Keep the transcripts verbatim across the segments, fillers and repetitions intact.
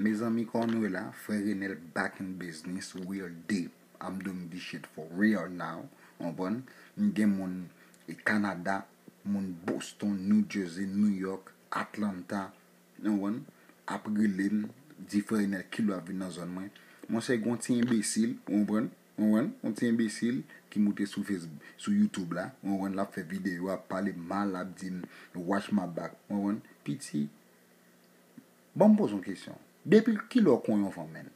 Mezanmi, kòm nou wè la, frè Renel back in business, real deep. I'm doing this shit for real now. Ou konprann? M gen moun e Kanada, moun Boston, New Jersey, New York, Atlanta, ou konprann, ap rele m, di frè Renel kilè w ap vin nan zòn mwen. Monchè, gon ti enbesil, ou konprann? Ou konprann? Yon ti enbesil ki moute sou Facebook, sou YouTube la, ou konprann, l ap fè videyo, ap pale mal, ap di m, "Watch my back." Ou konprann? Piti, ban m poze yon kesyon. Depi kilè w konn yon fanm, menn?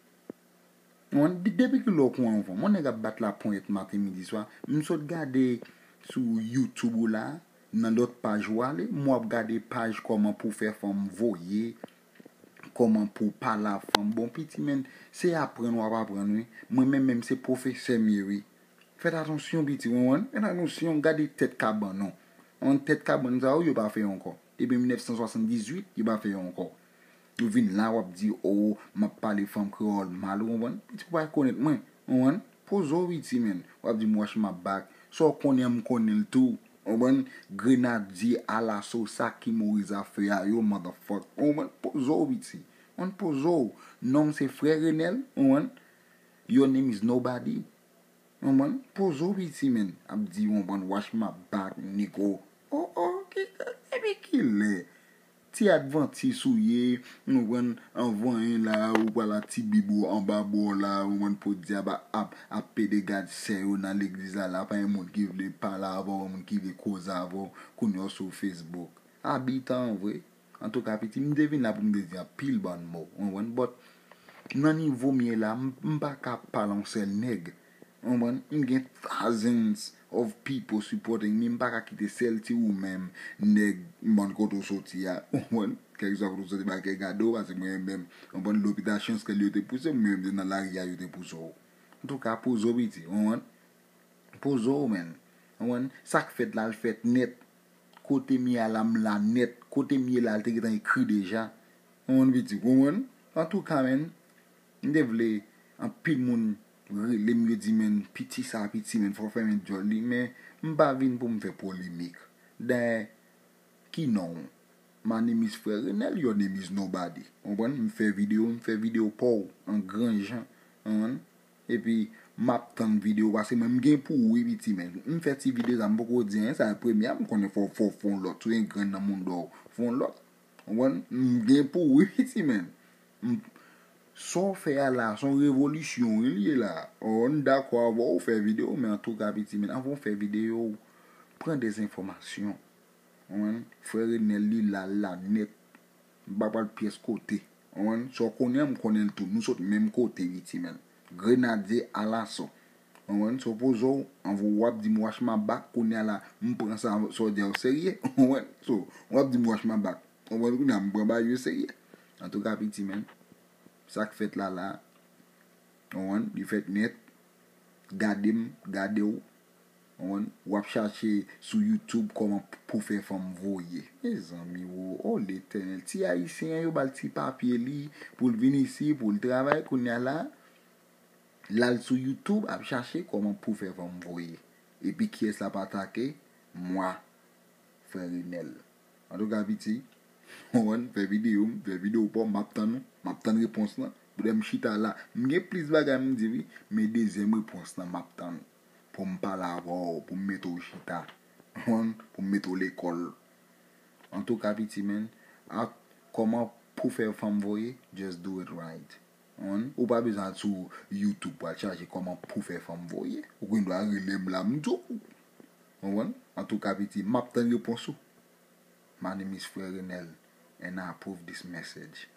Ou konprann? De- Depi kilè w konn yon fanm? Yon nèg ap bat laponyèt maten, midi, swa. M sot gade sou YouTube ou la, nan lòt paj ou ale, m w ap gade paj kòman pou fè fanm voye, kòman pou pale a fanm. Bon, piti, menn, se aprann w ap aprann, wi. Mwen menm, menm se pwofesè m ye, wi. Fèt atansyon, piti, ou konprann? Fèt atansyon, gade tèt kabann, non. Ou konprann, tèt kabann sa yo, yo pa fè yo ankò. Depi mil nèf san swasanndizuit, yo pa fè yo ankò. Ou vin la, w ap di, "Oh, m ap pale fanm kreyòl mal," ou konprann? Piti, ou pa rekonèt mwen, ou konprann? Poze w, piti, menn. W ap di m, "Watch my back." Sa w konnen an, m konnen l tou. Ou konprann? Grenadye alaso, sa ki mouri zafè a yo, motherfuck. Ou konprann? Poze w, piti. Ou konprann? Poze w. Non m se frè Renel, ou konprann? Your name is nobody. Ou konprann? Poze w, piti, menn. Ap di, ou konprann, "Watch my back, nigga." Oh, oh, ki, epi kilè? Ti advantis ou ye, ou konprann, anvan yen la, ou pral a ti bib ou anba bò la, ou konprann, podyab ap, ap, ap pede gad sè yo nan legliz la, la pa gen moun ki vle pale avè w, moun ki vle koze avè w, kounye a w sou Facebook. Abitan an vre. Antouka, piti, m te vin la pou m te di anpil bann mo, ou konprann, but nan nivo m ye la, m, m pa ka pale yon sèl nèg. Ou konprann? M gen thousands of people supporting me. M pa ka kite sèl ti ou menm, nèg, m konn kote w soti a. Ou konprann? Kèlkeswa kote w soti, pa gen gade w, paske mwen menm, ou konprann, lopital chans ke yo te pouse m, mwen menm, se nan lari a yo te pouse w. Antouka, poze w, piti, ou konprann? Poze w, menn. Ou konprann? Sa k fèt la, l fèt nèt. Kote m ye a la, m la nèt. Kote m ye la, l te gentan ekri deja. Ou konprann, piti, ou konprann? Antouka, menn, m te vle anpil moun rele m, yo di, "Menn, piti sa, piti, menn, fò w fèmen djòl li." Men, m pa vin pou m fè polemik. Dayè, ki non w? My name is Frè Renel, your name is nobody. Ou konprann? M fè videyo, m fè videyo pa w, an gran jan. Ou konprann? Epi, m ap tann videyo, paske mwen, m gen pou ou, wi, piti, menn. M fè ti videyo sa, m poko di anyen, sa premye a, m konnen fò, fò, fò yon lòt, sou yon grenn nan moun dò, fò yon lòt. Ou konprann? M gen pou ou, wi, piti, menn. M, sa w fè a la, se yon revolisyon, wi, li ye la. Ou konprann? M dakò avè w, ou fè videyo, men antouka, piti, menn, anvan w fè videyo, pran de enfòmasyon. Ou konprann? Frè Renel, li la, l la nèt. M pa pral pyès kote. Ou konprann? Sa w konnen an, m konnen l tou. Nou sot menm kote, piti, menn. Grenadye alaso. Ou konprann? Sa w poze w, anvan w ap di m, "Watch my back," kounye a la, m pran sa, sa w di a o serye. Ou konprann? So, w ap di m, "Watch my back." Ou konprann? Kounye a, m pran bagay yo serye. Antouka, piti, menn, sa k fèt la, la, ou konprann? Li fèt nèt. Gade m, gade w. Ou konprann? W ap chache sou YouTube kòman p-, pou fè fanm voye. Mezanmi, wo, o Letènèl, ti Ayisyen an, yo ba l ti papye li pou l vin isi, pou l travay. Kounye a la, l al sou YouTube, ap chache kòman pou fè fanm voye. Epi kiyès l ap atake? Mwa, frè Renel. Antouka, piti, ou konprann, fè videyo, m fè videyo pa w, m ap tann ou, m ap tann repons lan. Poutèt m chita la, m gen plis bagay m di, wi, men dezyèm repons lan, m ap tann ou. Pou m pale avè w, pou m mete w chita, ou konprann, pou m mete w lekòl. Antouka, piti, menn, a, kòman pou fè fanm voye, just do it right. Ou konprann? Ou pa bezwen al sou YouTube pou al chache kòman pou fè fanm voye. Ou gen dwa rele m la, m di w. Ou konprann? Antouka, piti, m ap tann repons ou. My name is Frè Renel, and I approve this message.